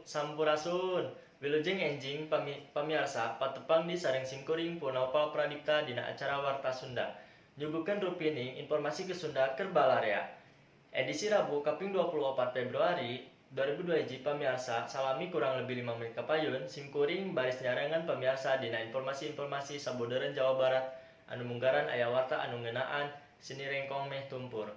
Sampurasun. Wilujeng enjing pamiarsa patepang deui sareng simkuring Punopal Pradipta dina acara Warta Sunda. Nyuguhkeun rupining informasi ke Sunda keur balarea. Edisi Rabu kaping 24 Februari 2021. Pamiarsa, salami kurang lebih 5 menit kapayun simkuring baris nyarengan pamiarsa dina informasi-informasi sabudeureun Jawa Barat anu munggaran aya warta anu ngeunaan seni rengkong meh tumpur.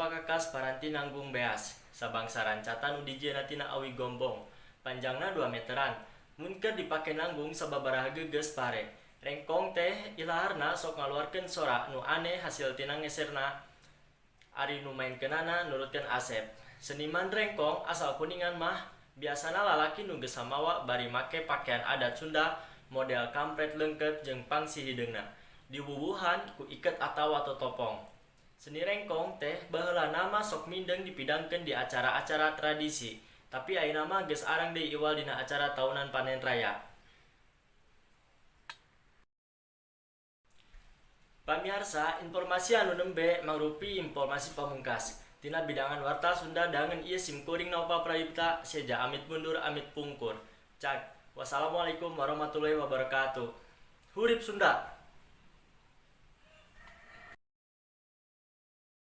Pakakas paranti nanggung beas, sabangsa rancatan nu dijieunna tina awi gombong. Panjangna 2 meteran. Mun keur dipake nanggung sababaraha gegeus pare. Rengkong teh ilaharna sok ngaluarkeun sora nu aneh hasil tina ngeserna. Ari nu maenkeunana nurutkeun Asep, seniman rengkong asal Kuningan mah biasana lalaki nu geus samawa bari make pakean adat Sunda model kampret leungkeut jeung pangsi hideungna diwuwuhan ku iket atawa totopong. Seni rengkong teh baheulana mah sok mindeng dipidangkeun di acara-acara tradisi, tapi ayeuna mah geus arang deui iwal dina acara taunan panen raya. Pamiarsa, informasi anu nembe mangrupi informasi pamungkas tina bidangan Warta Sunda dangen ieu simkuring Naufal Pradipta seja amit mundur amit pungkur. Cag. Wassalamualaikum warahmatullahi wabarakatuh. Hurip Sunda.